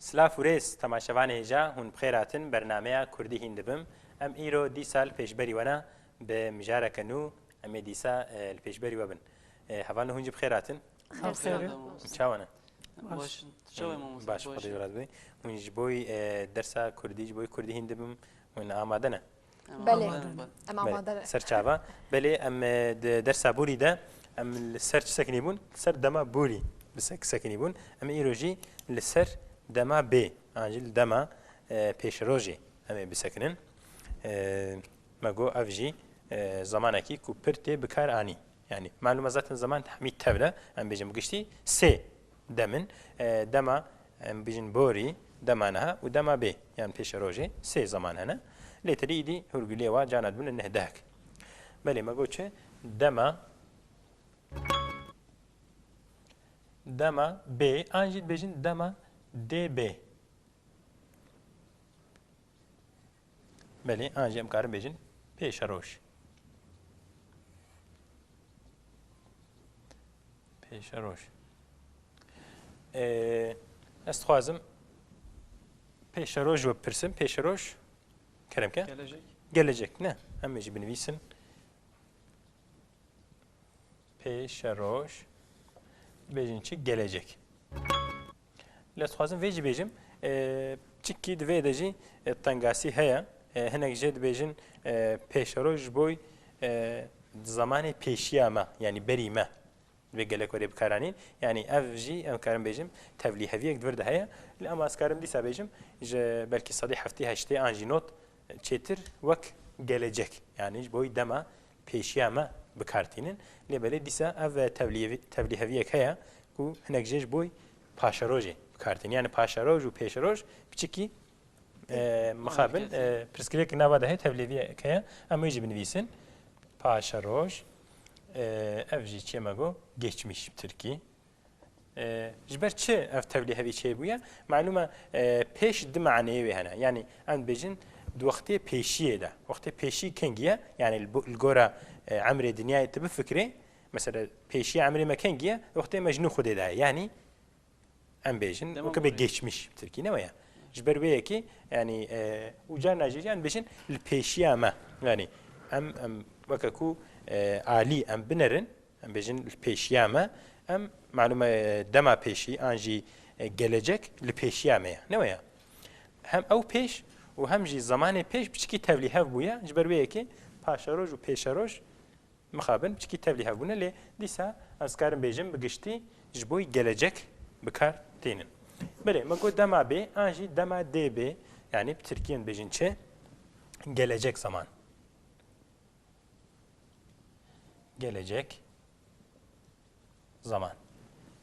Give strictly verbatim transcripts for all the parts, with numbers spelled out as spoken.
Silav û rêz, temaşevanê hêja, hûn bi xêr hatin bernameya Kurdî hîn dibim. Em îro dîsa li pêşberî we ne, bi mijareke nû em ê dîsa, e, li pêşberî we bin. E, hevalno hûn jî bi xêr hatin. Xêr ser. Çawa ne? Baş. Çawa ye mamoste? Baş, Xwedê ji we razî be. Hûn ji bo, e, dersa Kurdî, ji bo Kurdî hîn dibim, hûn amade ne? Em Belê. Amade ne. Em Belê, amade ne. Ser çava. Belê, em, e, di dersa borî de em li ser çi sekinî bûn? Li ser dema borî bi sek-, sekinî bûn. Em ê îro jî li ser dema bê, an jî li dema, e, pêşerojê em ê bisekinin. E, me got ev jî, e, zemanekî ku pir tê bikar anî. Yani, malûm e zaten zeman hemî tevl e, em bêjin bi giştî sê dem in. E, dema, em bêjin borî, dema niha û dema bê, yan pêşerojê, sê zeman hene. Lê tedî îdî hûrguliyê wa cana dibin neh dehek. Belê me got çi? Dema, dema bê, an jî dibêjin dema dê bê. Belê, an jî em karin bêjin pêşeroj. Pêşeroj. Ee, ez dixwazim pêşeroj we bipirsim. Pêşeroj, kerem ke? Gelecek. Gelecek, ne? Em ê jî binivîsin. Pêşeroj. Bêjin çi? Gelecek. Lê ez dixwazim vê jî bêjim, e, çikî di vê de jî, e, tengasî heye. E, hinek jê dibêjin, e, pêşeroj ji bo, e, zemanê pêşiya me, yanî berî me. Divê gelek werê bikaranîn. Yanî ev jî, em karin bêjim, tevlîheviyek di vir de heye. Lê ema ez karim dîsa bêjim, ji belkî sedî heftê heştê an jî not çêtir wek gelecek, yanî ji bo dema pêşiya me bi kar tînin. Lê belê dîsa ev tevlî-, tevlîheviyek heye ku hinek jê ji bo paşerojê bi kar tînin. Yanî paşeroj û pêşeroj piçikî, e, mixabin, e, pirsgirêk nava de heye, tevlîheviyek heye. Em wê jî binivîsin. Paşeroj, e, ev jî çi ye me got? Geçmiş bi tirkî. E, ji ber çi ev tevlîhevî çêbûye? Malûm e, e, pêş di maneyê wê hene. Yanî em dibêjin di wextê pêşiyê de. Wextê pêşî kengî ye? Yanî li bo-, li gora, e, emrê dinyayê tu bifikirê, mesela pêşiya emrê me kengî ye? Wextê me ji nû Xwedê de ye. Yanî em bêjin, Dema weke bê Xwedê. Geçmiş bi tirkî ne weye? Ji ber wê yekê, yanî, e, û carna jî em dibêjin li pêşiya me. Yanî em, em weke ku, e, alî em binerin, em bêjin li pêşiya me, em malûm e dema pêşî an jî, e, gelecek li pêşiya me ye. Ne weye? Hem ew pêş û hem jî zemanê pêş piçikî tevlîhev bûye. Ji ber wê yekê paşeroj û pêşeroj mixabin piçikî tevlîhev bûne, lê dîsa ez karim bêjim bi giştî ji bo gelecek bi kar tînin. Belê, me got dema bê an jî dema dê bê, yanî bi tirkî em bêjin çi? Gelecek zaman. Gelecek zaman.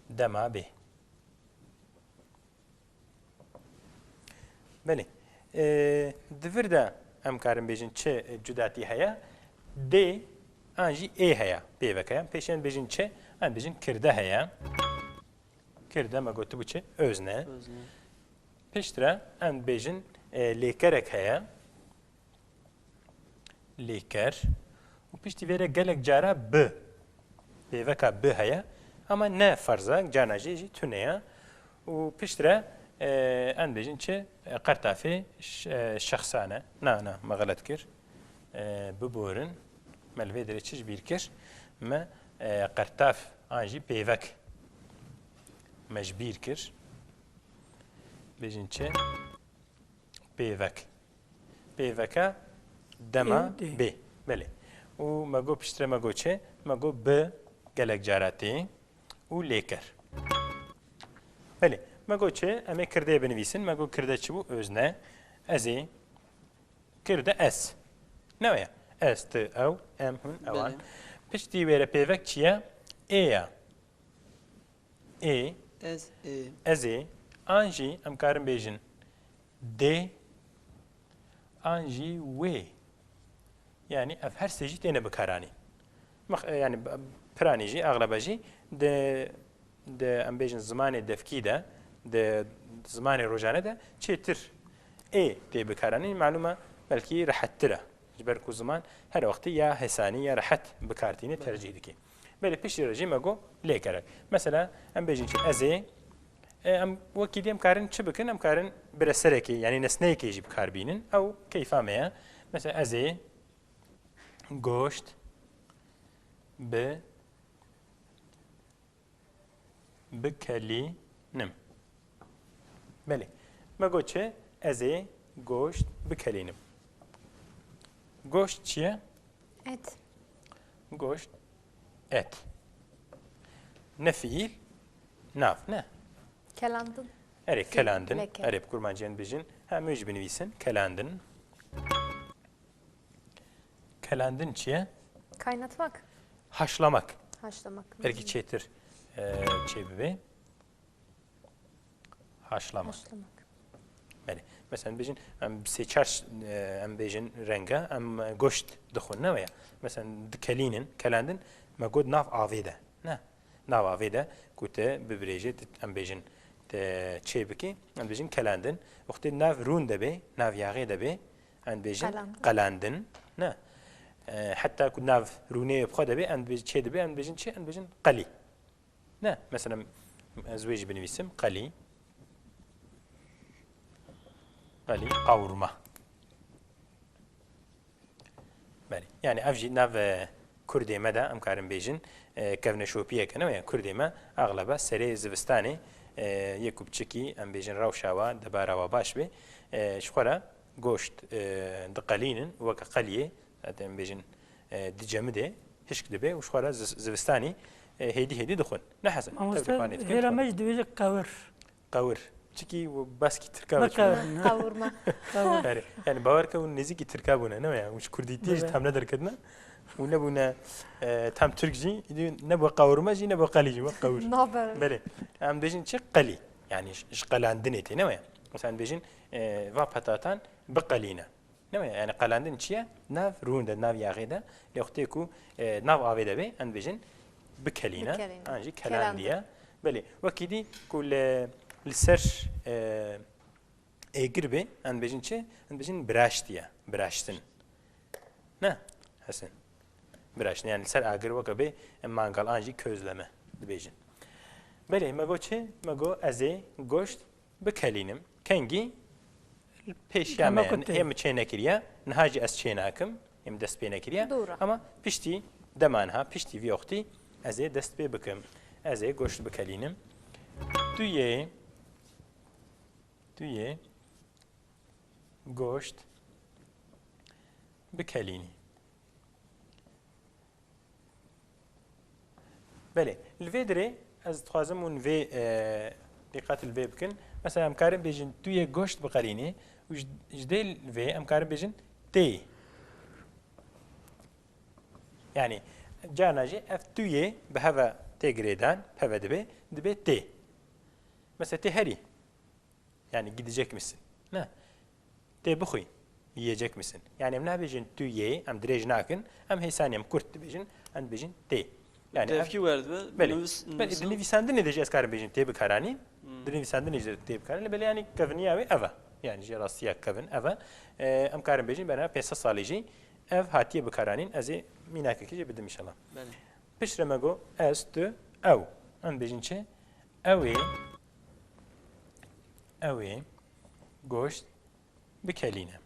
Dema bê. Belê. Ee, di vir de em karin bêjin çi cudatî heye? Dê an jî ê heye. Pêvek heye. Pêşî em bêjin çi? Em bêjin kirde heye. Kirde me gotibû çi? Özne. Özne. Piştre em bêjin, e, lêkerek heye. Lêker. Û piştî vê re gelek cara bi. Pêveka bi heye. Ama ne ferz e, carna jê jî tune ye. Û piştre, e, em bêjin çi? E, qertafê ş-, e, şexsan e. Na, na, me xelet kir. E, biborin. Me li vê derê çi ji bîr kir? Me, e, qertaf an jî pêvek me ji bîr kir. Bêjin çi? Pêvek. Pêveka dema Ê, dê. Bê. Belê. Û me got piştre me got çi? Me got bi gelek cara tê û lêker. Belê. Me got çi? Em ê kirdê binivîsin. Me got kirde çi bû? Özne. Ez ê. Kirde ez. Ne weye? Ez, tu, ew, em, hûn, ewan. Belê. Piştî wê re pêvek çi ye? Ê ye. Ê. Ez ê. Ez ê. An jî em karin bêjin dê, an jî wê. Yanî ev her sê jî têne bikaranîn. Mex-, e, yanî b-, piranî jî, axleba jî di, di, em bêjin zimanê devkî de, di zimanê rojane de çêtir ê tê bikaranîn. Malûm e belkî rehettir e. Ji ber ku ziman her wextî ya hesanî ya rehet bi kar tîne, tercîh dike. Belê piştî re jî me got lêkerek. Mesela em bêjin çi, ez ê, E, em wekî dî em karin çi bikin? Em karin bireserekê, yanî nesneyekê jî bi kar bînin. Ew keyfa me ye. Mesela ez ê goşt bi bikelînim. Belê. Me got çi? Ez ê goşt bikelînim. Goşt çi ye? Et. Goşt, et. Ne fiîl, nav, ne? Kelandin. Erê, Fiîl, kelandin. Leke. Erê, bi kurmancî em dibêjin. Ha, em jî binivîsin. Kelandin. Kelandin çi ye? Kaynatmak. Haşlamak. Haşlamak. Belkî çêtir, e, çê bibe. Haşlamak. Haşlamak. Belê. Mesela em bêjin, em bi sê çar, e, em bêjin renga, em, e, goşt dixwin, ne waya? Mesela dikelînin, kelandin, me got nav avê de. Ne? Nav avê de ku te bibirêje, tu, em bêjin te çê bikî, em bêjin kelandin. Wextê nav rûn de bê, nav yaxê de bê, em bêjin Qelandin. Qelandin. Ne? E, heta ku nav rûnê bi xwe de bê, em bêjin çê dibe, em bêjin çi? Em bêjin qelî. Ne, mesela ez wê jî binivîsim. Qelî. Qelî, qawurma. Belê. Yani ev jî nav, e, kurdê me de em karin bêjin, e, kevneşopiyeke ne, yani kurdê me axleba serê zivistanê, e, yê ku biçikî em bêjin rewşa wa, debara wa baş bê. E, ji xwe re goşt, e, diqelînin, weke qeliyê, zaten em bêjin, e, dicemidê, hişk dibe û ji xwe re ziv-, zivistanî, e, hêdî hêdî dixwin. Ne Hesen? Mamoste, tevlî xanê dikin, hêra me jî dibêje qewir. Qewir. Çikî û baskî tirka Bi qewir. Qewir, ne? Qawurma. Qewir. Erê. Yani bawer ke hûn nêzîkî tirka bûne, ne ya? Hûn ji kurdîtiyê jî Dibe. Tam nederketine. Û nebûne, e, tam tirk jî, îdî nebû qawurma jî, nebû qelî jî, wek qewir. Naber. Belê. Em dibêjin çi? Qelî. Yani ji, ji qelandinê tê, ne ya? Mesela em dibêjin, e, va petatan biqelîne. Ne me? Yani qelendin çi ye? Nav rûn de, nav yaxê de. Lê wextê ku, e, nav avê de bê, em dibêjin bikelîne. Bikelîne. An jî kelandiye. Kelandin. Belê. Wekî dî ku li, li ser, e, êgir bê, em dibêjin çi? Em dibêjin biraştiye. Biraştin. Ne? Hesen. Biraştin. Yani li ser agir weke bê, em mangal an jî közleme dibêjin. Belê, me got çi? Me got ez ê goşt bikelînim. Kengî? Pêşiya me, Dema ku tê. Ê min çê nekiriye, niha jî ez çê nakim, ê min dest pê nekiriye. Dûr e. Ama piştî dema niha, piştî vî wextî ez ê dest pê bikim. Ez ê goşt bikelînim. Tu yê, tu yê goşt bikelînî. Belê, li vê dirê ez dixwazim hûn vê, e, dîqet li vê bikin. Mesela em karin bêjin tu yê goşt biqelînî û ji, ji dê li vê em karin bêjin tê. Yani carna jî ev tu yê bi heve tê girêdan, bi heve dibe, dibe tê. Mesela tê herî. Yani gidecek misin? Ne? Tê bixwî, yiyecek misin? Yani em nabêjin tu yê, em dirêj nakin, em hêsanî em kurt dibêjin, em dibêjin tê. Yani Tevkî ev, werdibe, belê. Nivîs-, belê, nivîs-, di nivîsandinê de jî ez karim bêjim tê bikaranîn. Hmm. Di nivîsandinê jî tê bikaranîn. Belê yani keviniya wê ev e. Yani jî rastiya kevin ev e. Ee, em karin bêjin berna pênc sed salî jî ev hatiye bikaranîn. Ez ê mînakekî jî bidim inşallah. Belê. Piştre me got ez, tu, ew. Em bêjin çi? Ew ê, ew ê goşt bikelîne.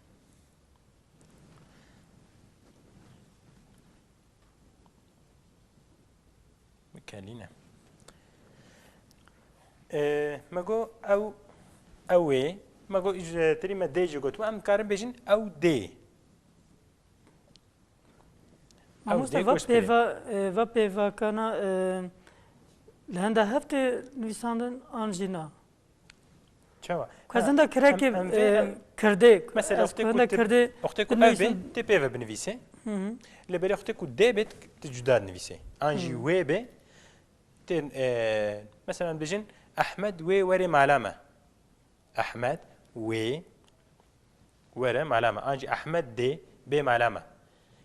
Bikelîne. Ee, me got ew, ew ê. Me got ji tirî me dê jî gotibû. Em dikarin bêjin ew dê. Ew Mamoste, dê va goşt bê. Pêva, e, va pêvakana, e, li henda hev tê nivîsandin an jî na? Çawa? Ku ez Ha, henda kirekê, em, em vê, e, em, kirdê, mesela ez wextê ku ku henda tu, kirdê wextê ku ev bê, binivîsim. Tê pê ve binivîsê. Hı hı. Lê belê wextê ku dê bê, tu cuda dinivîsê. An jî Hı. wê bê, tê, e, mesela em bijin, Ehmed wê were mala me. Ehmed wê were mala me. An jî Ehmed dê bê mala me.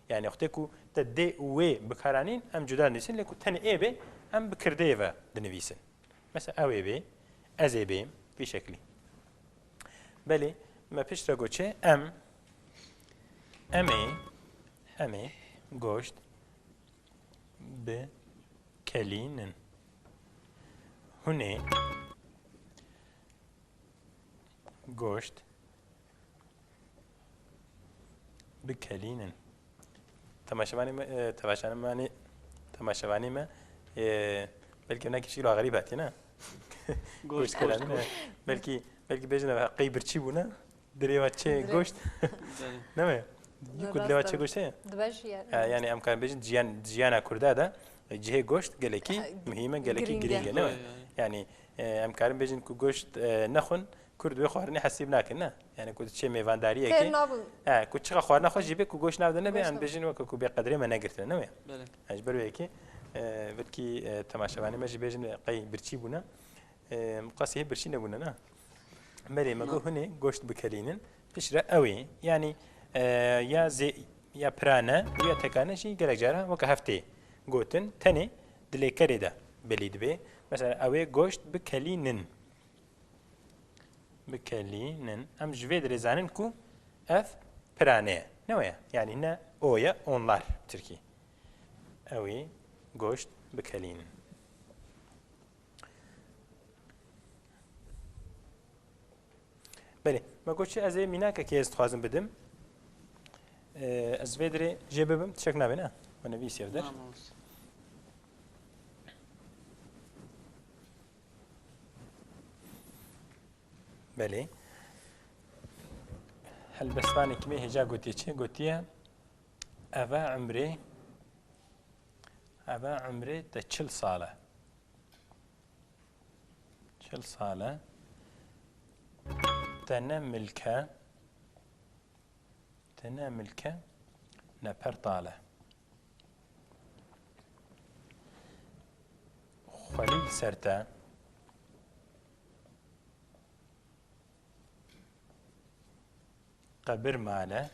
Yani wextê ku te dê û wê bikaranîn, em cuda dinivîsin, lê ku tenê ê bê, em bi kirdeyê ve dinivîsin. Mesela ew ê bê, ez ê bêm, vî şeklî. Belê, me piştre got çi? Em, em ê, em ê goşt bikelînin. Hûn ê, Goşt bikelînin. Temaşevanê me, e, temaşevanê, temaşevanê me, e, belkî ne kişî lo xerîb hatiye, ne? Goşt, goşt, goşt, goşt. Belkî, belkî bêjin ev qey birçî bûne. Dirê wa çê goşt. Belê. Ne mi? Yî ku dilê wa çê goşt heye? Dibe jî ye. Ha, yani em karin bêjin jiyan, jiyana Kurda de, e, cihê goşt gelekî muhîm e, gelekî girîng e, ne mi? Yanî, e, em karin bêjin ku goşt, e, nexwin, Kurd wê xwarinê hesîb nakin, ne? Yani ku diçê mêvandariyekê, he, ku çiqa xwarina xwe jî bê, ku goşt nav de nebe, em bêjin weke ku bê qedrê me negirtine, ne mi? Belê. Yani ji ber wê yekê, e, belkî, e, temaşevanê me jî bêjin qey birçî bûne. E, qasî hê birçî nebûne, ne? Belê, me got hûnê goşt bikelînin. Piştre ew ê, yanî, e, ya zê-, ya pirane û ya tekane jî gelek cara weke hev tê gotin, tenê di lêkerê de belî dibe. Mesela, ew ê goşt bikelînin. Bikelînin. Em ji vê dirê zanin ku ev pirane ye. Ne wê ye? Yanî ne o ye, onlar tirkî. Ew ê goşt bikelînin. Belê, me got çi, ez ê mînakekê ez dixwazim bidim. Ee, ez vê dirê jê bibim, tiştek nabê, ne? Me nivîsiye vir der. Tamam, olsun. Belê. Helbestvanekî me hêja gotiye çi? Gotiye, eve umrê, eve umrê te çil sal e. Çil sal e. Te ne milk e, te ne milk e, ne pertal e. Xwelî li ser te. Qebir mal e.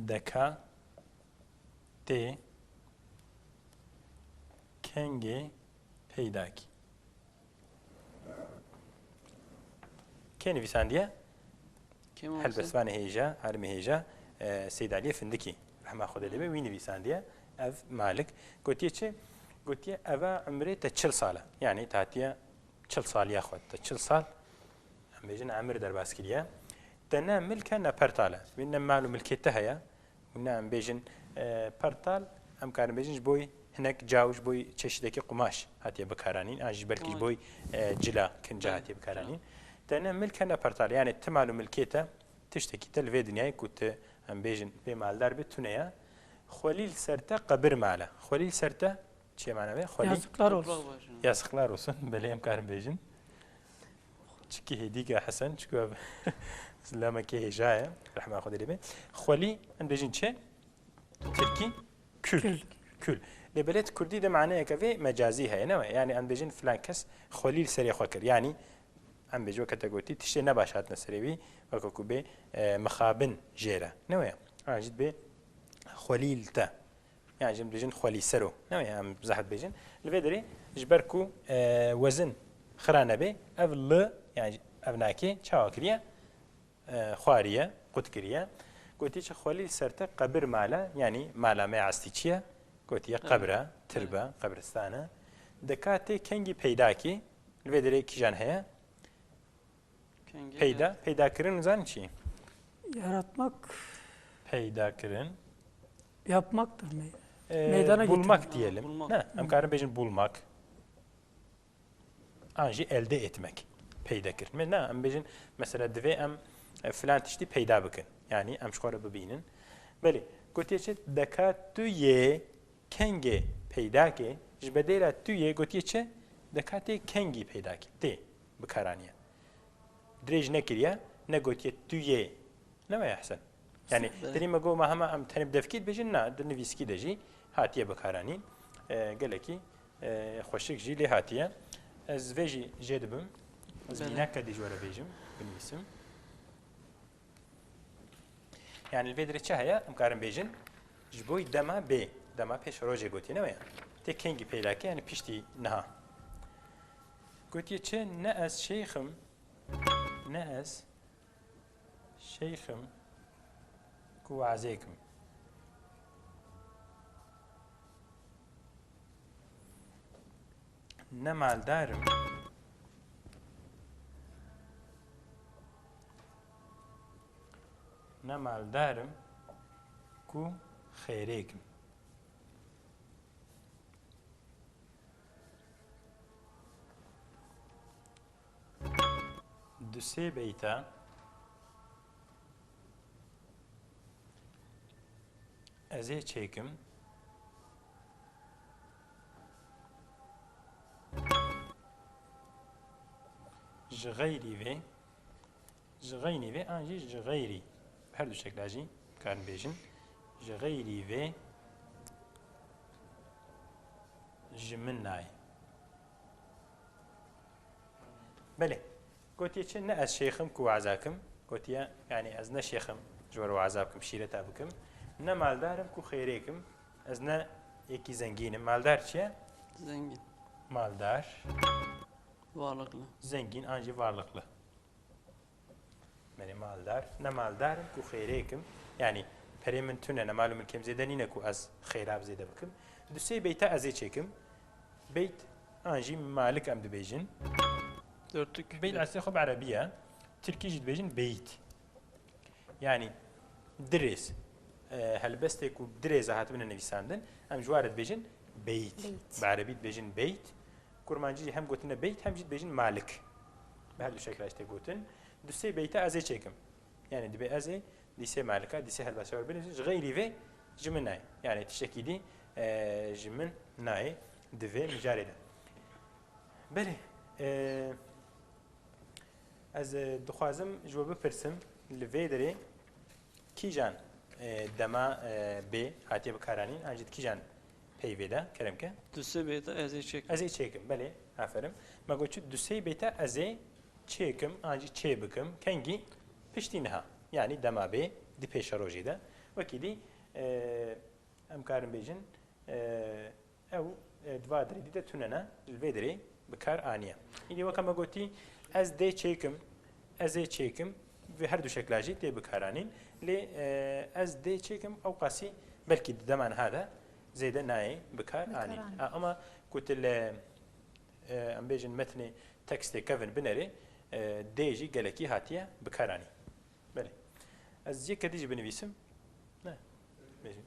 Deka tê kengê peydakî. Kê nivîsandiye? Kê mamoste? Helbestvanê hêja, alimê hêja, e, Seyd Aliyê Findikî. Rehma Xwedê lê be, wî nivîsandiye. Ev Malik. Gotiye çi? Gotiye, eva umrê te çil sal e. Yanî te hatiye çil saliya xwe, te çil sal, em bêjin, emir derbas kiriye. Te ne milk e, ne pertal e. Wî ne mal û milkê te heye. Û ne em bêjin, e, pertal, em karin bêjin ji bo hinek caw, ji bo çeşidekî qumaş hatiye bikaranîn, an jî belkî ji bo, e, cila, kinca hatiye bikaranîn. Te ne milk e, ne pertal e. Yanî ti mal û milkê te, tiştekî te li vê dinyayê ku tu, em bêjin, bê maldar bî, tune ye. Xwelî li ser te qebir mal e. Xwelî li ser te Çi mana vê? Xwelî? Yazıklar olsun. Yazıklar olsun. Belê em karin bêjin. Çikî hêdî ke Hesen, çikî ev zilamekê hêja ye. Rehma Xwedê lê be. Xwelî, em bêjin çi? Tirkî? Kül. Kül. Kül. Lê belê di kurdî de maneyeke vê mecazî heye, ne? Yani em bêjin filan kes xwelî li serê xwe kir. Yani em bêjin weke te gotî, tiştê nebaş hatine serê wî, weke ku bê, e, mixabin jê re. Ne weye? An jî dibê xwelî li te. Yan jî em dibêjin xwelî ser o. Ne, em zehf dibêjin. Li vê derê ji ber ku, e, wezin xira nebe, ev li, yan jî ev nakê çawa kiriye? E, xwariye, qut kiriye. Gotiye çi xwelî li ser te qebir male, yanî mala me estî çi ye? Gotiye qebir e, tirbe, qebristan e. Deka tê kengî peydakî, li vê derê kîjan heye? Kengî peyda, peyda kirin û zanî çi? Yaratmak. Peyda kirin. Yapmaktır me-, e, meydana getirmek. Bulmak diyelim. Bulmak. Ne, em karin bêjin bulmak. An jî elde etmek. Peyda kirin. Me, ne, em bêjin, mesela, divê em, e, filan tiştî peyda bikin. Yani em ji xwe re bibînin. Belê, gotiye çi? Deka tu yê kengê peydakê, ji bedêla tu yê gotiye çi? Deka tê kengî peydakê. Tê bikaranî ye. Dirêj nekiriye, ne gotiye tu yê. Ne weye Hesen? Yani, tenê me got, ma hema em tenê bi devkî dibêjin, na, di nivîskî de jî hatiye bikaranîn. E, gelekî, e, xweşik jî lê hatiye. Ez vê jî jê dibim. Ez mînaka dî ji we re bêjim, binivîsim. Yani li vê derê çi heye? Em karin bêjin, ji bo dema bê, dema pêş rojê gotiye, ne weye? Tê kengî peydakê, yani piştî niha. Gotiye çi? Ne ez şeyx im, ne ez şeyx im ku wazê kim. Ne maldar im. Ne maldar im ku xêrêk im. Du sê beyta ez ê çêkim. Ji xeyrî vê, ji xeynî vê an jî ji xeyrî. Bi her du şekla jî karin bêjin. Ji xeyrî vê ji min nayê. Belê. Gotiye çi? Ne ez şêx im ku waza kim. Gotiye, yani ez ne şêx im ji wer waza bikim, şîreta bikim. Ne maldar im ku xêrêk im. Ez ne yekî zengîn im. Maldar çi ye? Zengîn. Maldar. Varlıklı. Zengîn an jî varlıklı. Belê maldar. Ne maldar im ku xêrêk im. Yani perê min tune ne, mal û milkê min zêde nîne ku ez xêra bi zêde bikim. Du sê beyta ez ê çêkim. Beyt an jî malik em dibêjin. Dörtlük. Beyt eslê xwe bi erebî ye. Tirkî jî dibêjin beyt. Yani dirêz. E, helbestê ku dirêza hatibine nivîsandin, em ji wan re dibêjin beyt. Beyt. Bi erebî dibêjin beyt. Kurmancî jî hem gotine beyt hem jî dibêjin malik. Bi her du şekla jî tê gotin. Du sê beyta ez ê çêkim. Yani dibê ez ê dîsê malika, dîsê helbestê wer binivîsim. Ji xeyrî vê ji min nayê. Yani tiştekî dî, e, ji min nayê di vê mijarê de. Belê, e, ez, e, dixwazim ji we bipirsim, li vê derê kîjan, e, dema, e, bê hatiye bikaranîn, an jî di kîjan peyvê de, kerem ke? Du sê beyta ez ê çêkim. Ez ê çêkim, belê, aferin. Me got çi du sê beyta ez ê çêkim, an jî çê bikim, kengî piştî niha. Yani dema bê, di pêşerojê de. Wekî dî, e, em karin bêjin, e, ew, e, di va derê dî de tune ne, li vê derê bi kar aniye. Îdî weke me gotî, ez dê çêkim, ez ê çêkim, vê her du şekla jî tê bikaranîn. Lê, e, ez dê çêkim, ew qasî belkî di dema niha de zêde nayê bikar anîn. Bikar anîn. A, ama ku tu li, e, em bêjin metnê tekstê kevin binerê, e, dê jî gelekî hatiye bikaranîn. Belê. Ez yek kedî jî binivîsim. Ne. Bêjin.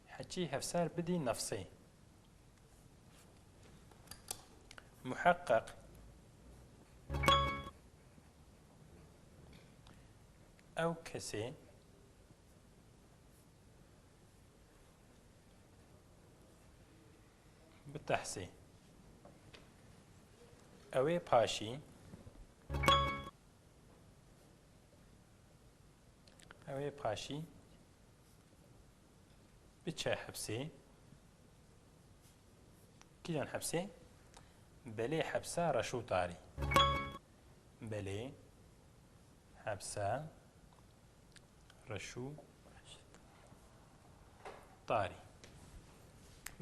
Heçî hefsar bidî nefsê. Muheqeq ew kesê bitehsê. Ew ê paşî, ew ê paşî biçe hepsê. Kîjan hepsê? Belê hepsa reş û tarî. Belê hepsa reş û tarî.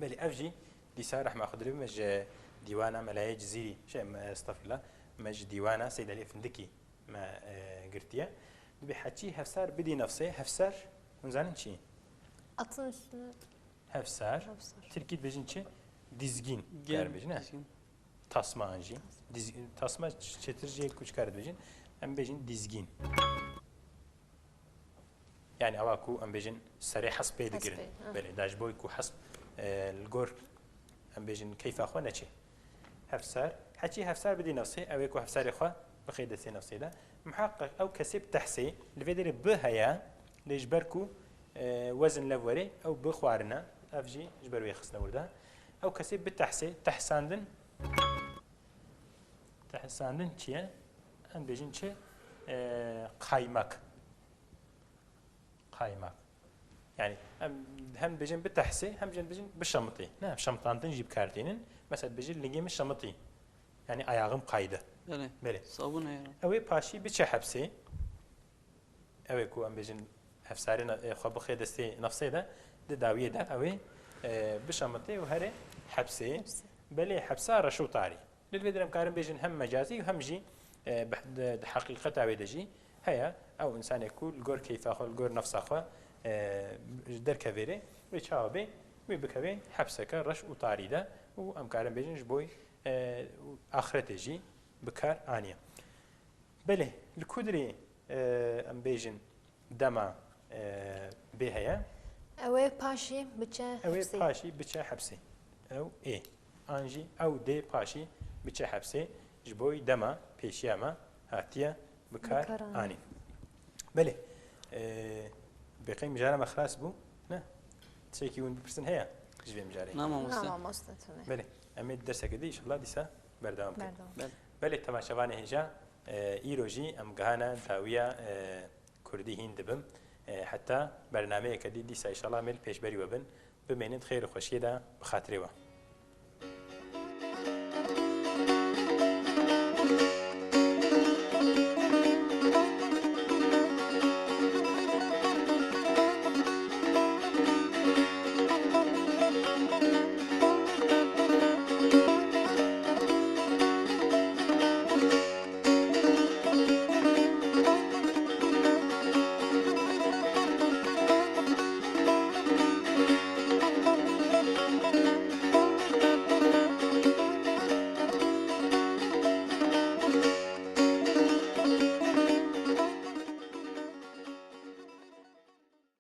Belê ev jî dîsa rehma Xwedê lê be me ji dîwana Melayê Cizîrî, şey, me, estexfirullah, me ji dîwana Seyd Elî Efendikî me, e, girtiye. Dibê heçî hefsar bidî nefsê, hefsar, hûn zanin çi? Atın üstüne. Hefsar. Hefsar. Tirkî dibêjin çi? Dizgîn. Gel, dikarin bêjin, ne? Dizgin. Tasma an jî. Tasma. Diz-, tasma ç-, çêtir jê ku çikar dibêjin? Em bêjin dizgîn. Yani ewa ku em bêjin serê hespê digirin. Hespê, ha. Belê, da ji bo ku hesp, e, li gor em bêjin keyfa xwe neçê. Hefsar, heçî hefsar bidî nefsê, ew ê ku hefsarê xwe bixê destê nefsê de. Muheqeq ew kesê bi tehsê, li vê derê bi heye, lê ji ber ku, e, wezin lev werê, ew bi xwarine, ev jî ji ber wê xistine wir de. Ew kesê bi tehsê, tehsandin, tehsandin çi ye? Em bêjin çi? E, qaymak. Qaymak. Yani em hem dibêjin bi tehsê, hem jî dibêjin bi şemitê. Ne, şemitandin jî bi kar tînin. Mesela dibêjin lingê min şemitî. Yani ayağım kaydı. Belê. Belê. Sabun ayağım. Ew ê paşî biçe hepsê. Ew ê ku em bêjin hefsarê ne-, ê xwe bixê destê nefsê de, di dawiyê de ew ê, e, bişemitê û herê hepsê. Hepsê. Belê hepsa reş û tarî. Li vê derê em karin bêjin hem mecazî û hem jî, e, bi, di, di heqîqeta wê de jî heye. Ew însanê ku li gor keyfa xwe, li gor nefsa xwe, e, ji derkevê rê, wê çawa bê? Wê bikeve hepseke reş û tarî de û em karin bêjin ji bo, e, axretê jî bi kar aniye. Belê, li ku dirê, e, em bêjin dema, e, bê heye? Ew ê paşî biçe Ew ê hepsê. Paşî biçe hepsê. Ew ê. An jî ew dê paşî biçe hepsê. Ji bo dema pêşiya me hatiye bi kar Bi kar anîn. anîn. Belê. E, bêqey mijara me xilas bû? Ne? Tiştekî hûn bipirsin heye ji vê mijarê? Na mamoste. Na mamoste tune. Belê. Em ê derseke dî inşallah dîsa berdewam bikin. Berdewam. Belê. Belê, temaşevanê hêja, e, îro jî em gihana dawiya, e, Kurdî hîn dibim. E, heta bernameyeke dî dîsa inşallah em ê li pêşberî we bin. Bimênin di xêr û xweşiyê de bi xatirê we.